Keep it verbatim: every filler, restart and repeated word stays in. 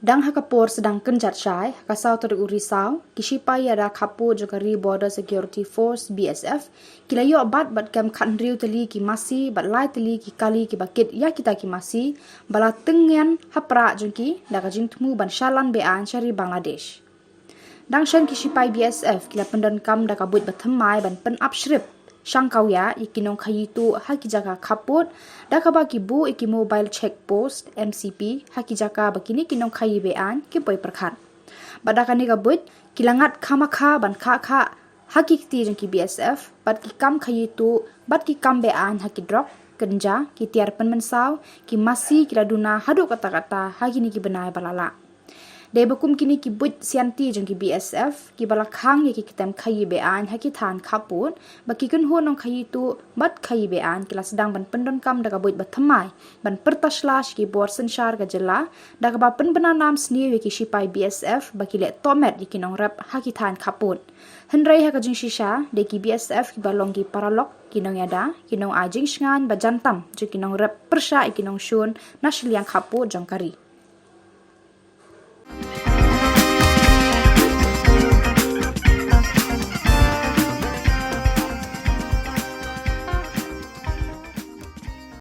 Dang ha ka por sdang kynjat shai, ha ka saw tarik u Risaw, ki shipai ïada khappud jong ka Ri Border Security Force, B S F, ki la ïoh bat bad kem khathynriew tylli ki masi bad lai tylli ki kali kiba kit ïa kita ki masi, ba la tyngen ha prah jong ki da ka jingthmu ban shalan be-aiñ sha ri Bangladesh. Dang shen ki shipai B S F ki la pyndonkam da ka buit bathymmai ban pynap shrip shangkawia ïa ki nongkhaïi tuh ha ki jaka khappud, da kaba ki buh ïa ki mobile check post, M C P, ha ki jaka ba kine ki nongkhaïi be-aiñ ki poi pyrkhat. Bad da kane ka buit, ki la ngat khamakha ban khah khah ha ki kti jong ki B S F bad ki kam khaïi tuh bad ki kam be-aiñ ha ki drok, kynja, ki tiar pynmynsaw, ki masi ki la duna haduh katta katta ha kine ki bnai ba la lah. Dei ba kum kine ki buit sianti jong ki B S F kiba la khang ïa ki ktem khaïi be-aiñ ha ki thaiñ khappud, ba ki kynhun nongkhaïi tuh bad khaïi be-aiñ ki la sdang ban pyndonkam da ka buit bathymmai ban pyrta shlash ïa ki bor synshar ka jylla, da kaba pynbna nam sniew ïa ki shipai B S F ba ki leh tohmet ïa ki nongrep ha ki thaiñ khappud. Hynrei ha ka jingshisha, dei ki B S F kiba long ki paralok, ki nongïada, ki nongai jingshngaiñ ba jan tam jong ki nongrep pyrshah ïa ki nongshun na shiliang khappud jong ka ri.